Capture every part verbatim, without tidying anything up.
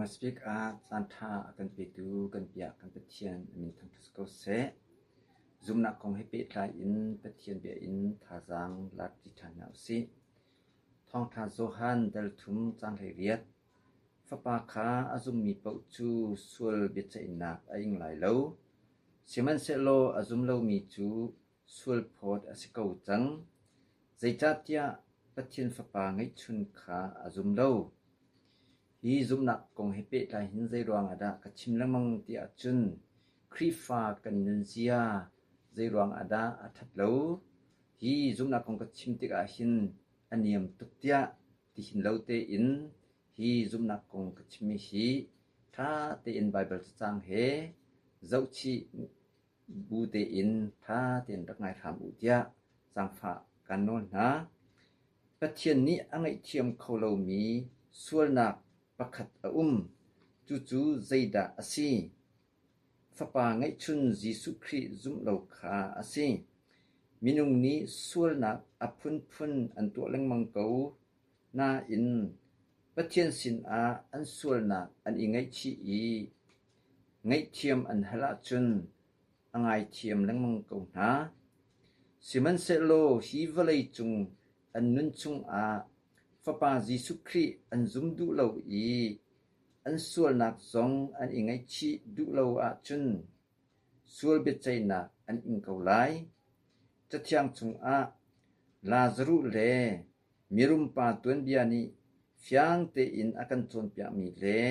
Speak a caan ṭha a kan petu kan biak kan Pathian a min thangṭhat ko seh. Zumhnak kong he pehtlai in Pathian bia in thazaang lak ti ṭhan hna usih. Thawngṭha Johan dal thum cang hleiriat. Fapa kha a zummi paoh cu sual biaceihnak a ing lai lo. Sihmanhsehlaw a zum lomi cu sual phawt a si ko cang. Zeicahtiah Pathian Fapa ngeihchun kha a zum lo. Hi zumhnak kong he pehtlai hin zeiruang ah dah ka chim lengmang ti ahcun Khrihfa kan nunzia zeiruang ah dah a ṭhat lo. Hi zumhnak kong ka chim tikah hin a niam tuk tiah ti hin lo tein hi zumhnak kong ka chimmi hi ṭha tein Baibal cacang he zohchih bu tein ṭha tein rak ngai hram u tiah zaangfah kan nawl hna. Pathian nih a ngaihthiam kho lomi sualnak pakhat a um. Cucu zeidah a si? Fapa ngeihchun Jesuh Khrih zumh lo kha a si. Minung nih sualnak a phunphun an tuah lengmang ko nain Pathian sinah an sualnak an i ngaihchih i ngaihthiam an hal ahcun a ngaithiam lengmang ko hna. Sihmanhsehlaw hi vawlei cung an nun chungah Fapa Jesuh Khrih an zum duh lo i an sualnak zong an i ngaihchih duh lo ahcun sual biaceihnak an ing ko lai. Cathiang chungah Lazaruh le mirumpa tuanbia nih fiang tein a kan cawnpiakmi le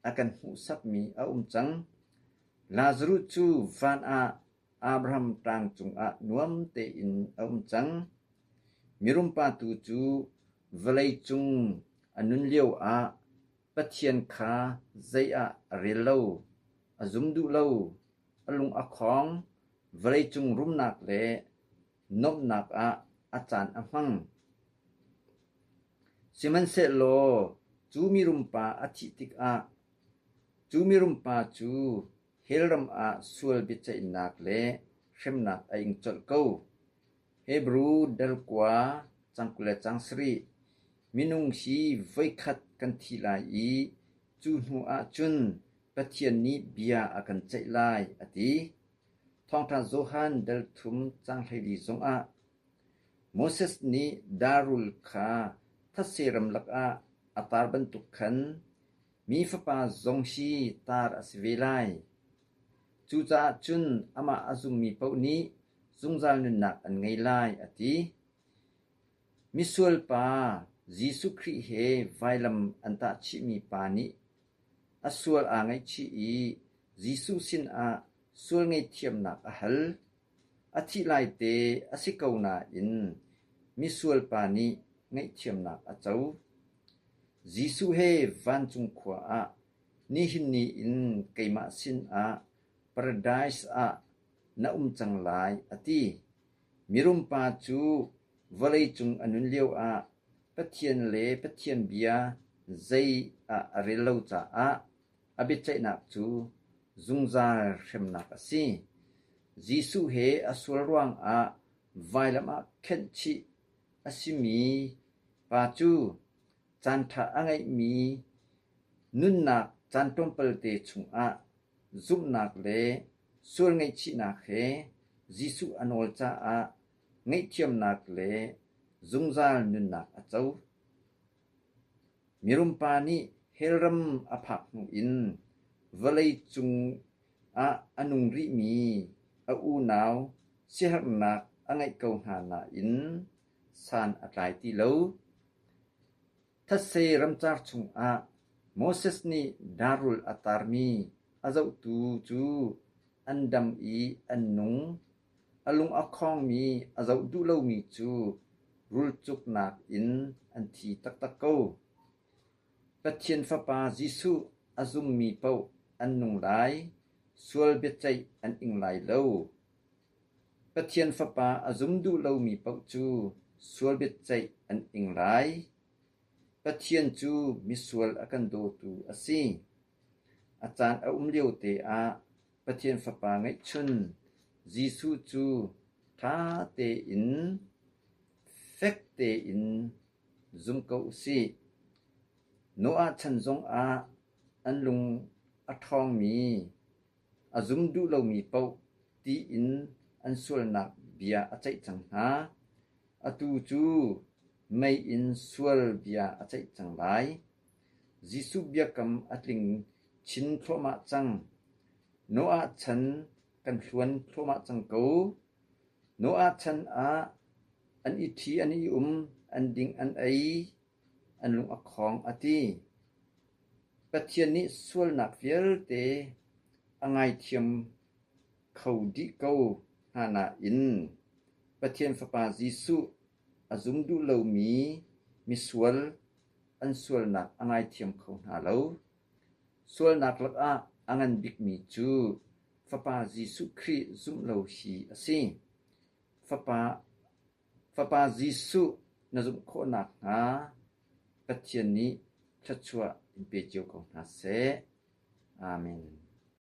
a kan hmuhsakmi a um cang. Lazaruh cu van ah Abraham ṭaang cungah nuam tein a um cang. Mirumpa tu cu vawlei cung a nun lio ah Pathian kha zei ah a rel lo, a zum duh lo, a lung a khawng, vawleicung rumnak le nomhnak ah a caan a hmang. Sihmanhsehlaw cu mirumpa a thih tikah cu mirumpa cu hell ram ah sual biaceihnak le hremnak a ing colh ko. Hebru dal kua cang kul le cang sarih. Minung hi voikhat kan thi lai i cu hnu ahcun Pathian nih bia a kan ceih lai, a ti. Thawngṭha Johan dal thum cang hleili zongah Moses nih darul kha thetse ramlak ah a tar bantuk khan mi fapa zong hi tar a si ve lai. Cucaah cun amah a zummi paoh nih zungzal nunnak an ngei lai, a ti. Misual pa Jesuh Khrih he vailam an tahchihmi pa nih a sual aa ngaihchih i Jesuh sinah sual ngaihthiamnak a hal. A thih lai te a si ko nain misual pa nih ngaihthiamnak a co. Jesuh he vancung khua ah nihin ni in keimah sinah Paradise ah na um cang lai, a ti. Mirumpa cu vawleicung a nun lio ah Pathian le Pathian bia zei ah a rel lo caah a biaceihnak cu zungzal hremnak a si. Jesuh he a sual ruangah vailam ah khenhchih a simi pa cu caan ṭha a ngeihmi nunnak caan ṭuanpalte chungah zumhnak le sual ngaihchihnak he Jesuh a nawl caah ngaihthiamnak le zungzal nunnak a co. Mirumpa nih hell ram a phak hnu in vawleicung ah a nung rihmi a unau siaherhnak a ngeih ko hna nain san a tlai ti lo. Thetse ramcar chungah Moses nih darul a tarmi a zohtu cu an dam i an nung. A lung a khawngmi a zoh duh lomi cu rulcuknak in an thi taktak ko. Pathian Fapa Jesuh a zummi paoh an nung lai, sual biaceih an ing lai lo. Pathian Fapa a zum duh lomi paoh cu sual biaceih an ing lai. Pathian cu misual a kan dawtu a si. A caan a um lio te ah Pathian Fapa ngeihchun Jesuh cu ṭha tein, fek tein zum ko usih. Noah chan zongah an lung a ṭhawngmi, a zum duh lomi paoh, tiin an sualnak bia a ceih cang hna. Atu cu mei in sual bia a ceih cang lai. Jesuh biakam a tling chin thluahmah cang. Noah chan kan hluan thluahmah cang ko. Noah chan ah an i ṭhi, an i um, an ding, an ei, an lung a khawng, a ti. Pathian nih sualnak vialte a ngaithiam kho dih ko hna nain, Pathian Fapa Jesuh a zum duh lomi misual an sualnak a ngaithiam kho hna lo. Sualnak lakah a ngan bikmi cu Fapa Jesuh Khrih zumh lo hi a si. Fapa, Fapa Jesuh na zumh khawh nakhnga Pathian nih thluachuah in pe cio ko hna seh. Amen.